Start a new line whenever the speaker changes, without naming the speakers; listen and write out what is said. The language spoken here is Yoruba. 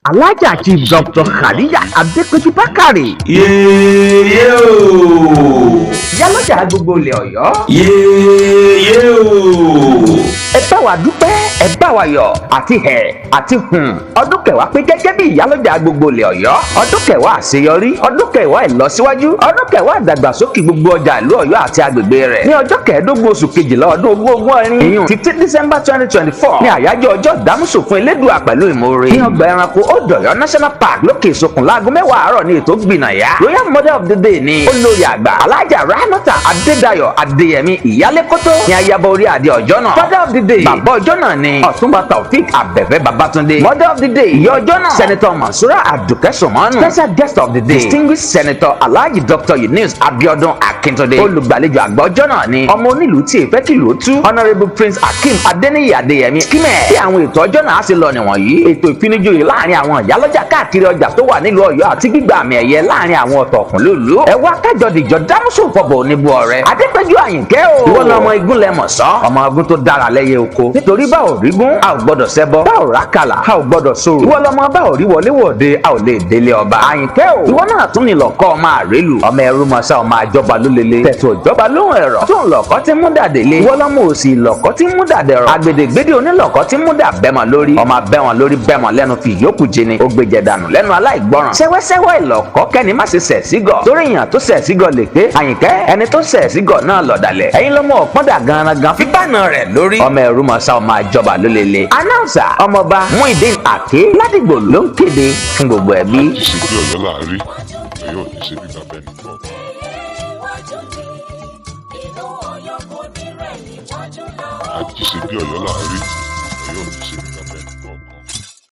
Alhaja Chief Dr. Khadija Adépẹ́jú Bákàrè.
Yéèyé o.
Ìyálọ́jà gbogbo ilẹ̀ Ọ̀yọ́.
Yéèyé o.
Ẹ bá wa dúpẹ́, ẹ bá wa yọ̀ àti hẹ̀ àti hùn ọdún 10 pé gẹ́gẹ́ bí ìyálọ́jà gbogbo ilẹ̀ Ọ̀yọ́. Ọdún 10 àṣeyọrí, ọdún 10 ìlọsíwájú, ọdún 10 ìdàgbàsókè gbogbo ọjà ìlú Ọ̀yọ́ àti agbègbè rẹ̀. Ní ọjọ́ 15 oṣù 12 ọdún 2020, ìyún 15 December 2024, ní àyájọ́ ọjọ́ ìdámúsùn fún Elédùà pẹ̀lú ìmoore ní ọgbà ẹranko Old Ọ̀yọ́ National Park lókè Ìsokùn, láago 10 àárọ̀ ní ètò gbìnàyà. Royal Mother of the Day ní olórí àgbà Alhaja Rahmata Adédayọ̀ Adéyẹmí Ìyálékótó ní ayaba orí adé ọjọ́ náà. Father of the Day, bàbá ọjọ́ náà, ni Ọ̀túnba Taofik Abẹ́fẹ́ Babatunde. Mother of the Day, ìyá ọjọ́ náà, Senator Mansura Abdulkẹ́ Sọmọ́nù. Special guest of the day, distinguished Senator Alhaji Dr. Yunus Abiodun Akintunde. Olùgbàlejò àgbà ọjọ́ náà ni ọmọ onílùú tí èfẹ́ kìlú tú, Honourable Prince Akeem Adeniyi Adeyemi Kímẹ̀. Bí àwọn ètò ọjọ́ náà á ṣe lọ nìwọ̀nyí: ètò ìfinijoyè láàrin àwọn ìyálọ́jà káàkiri ọjà tó wà nílùú Ọ̀yọ́ àti gbígba àmì ẹ̀yẹ láàrin àwọn ọ̀tọ̀ọ̀kùn lùlú. Ẹ wá kájọ dìjọ dámúsùn fọbọ̀ oníbu ọ̀rẹ́ Adépẹ́jú Àyìnkẹ́ o. Ìwọ lọmọ igun lẹmọ̀ sán, ọmọ ogun tó dára lẹ́yẹ oko, nítorí bá ò rí gún, a ò gbọ́dọ̀ ṣẹbọ, bá ò rákàlà, a ò gbọ́dọ̀ sọ̀rọ̀. Ìwọ lọmọ bá ò rí wọlé wọ̀de, a ò lè délé ọba. Àyìnkẹ́ o, ìwọ náà tún ní lọ́kọ́ ọmọ àrélù, ọmọ ẹrú mọ́sá, ọmọ àjọba lólele tẹ̀tù òjọba lóhùn ẹ̀rọ tó ń lọ́kọ́ tí mú dàdélé. Ìwọ lọmọ òsì lọ́kọ́ tí mú dàdẹ̀rọ̀, àgbèdègbèdè onílọ́kọ́ tí mú dà bẹ́mọ̀ lórí, ọmọ abẹ́wọn lórí bẹ́mọ̀ lẹ́nu, fi ìyókù jẹni ó gbèjẹ dànù lẹ́nu aláìgbọràn. Sẹ́wẹ́sẹ́wẹ́ ìlọ́kọ́ kẹ́ni má ṣe sẹ̀ sígọ̀, torí èèyàn tó sẹ̀ sígọ̀ lè pé Àyìnkẹ́, ẹni tó sẹ̀ sígọ̀ náà lọ̀dàlẹ̀. Ẹ̀yin lọ́mọ ọ̀pọ̀dà gangan fífànà rẹ̀ lórí, ọmọ ẹrú mọ̀sá, ọmọ àjọba lólele. Announcer, Ọmọọba Muideen Ake Ládìgbò ló ń kéde fún gbogbo ẹbí.
Àti ṣe bí Ọ̀yọ́ láàrí, Ọ̀yọ́ ò ní ṣe bí bàbá ẹnì kọ̀ọ̀kan.
Iwájú ni ìlú Ọ̀yọ́ kò ní rẹ̀yìn wájú lọ.
Àti ṣe bí Ọ̀yọ́ láàrí.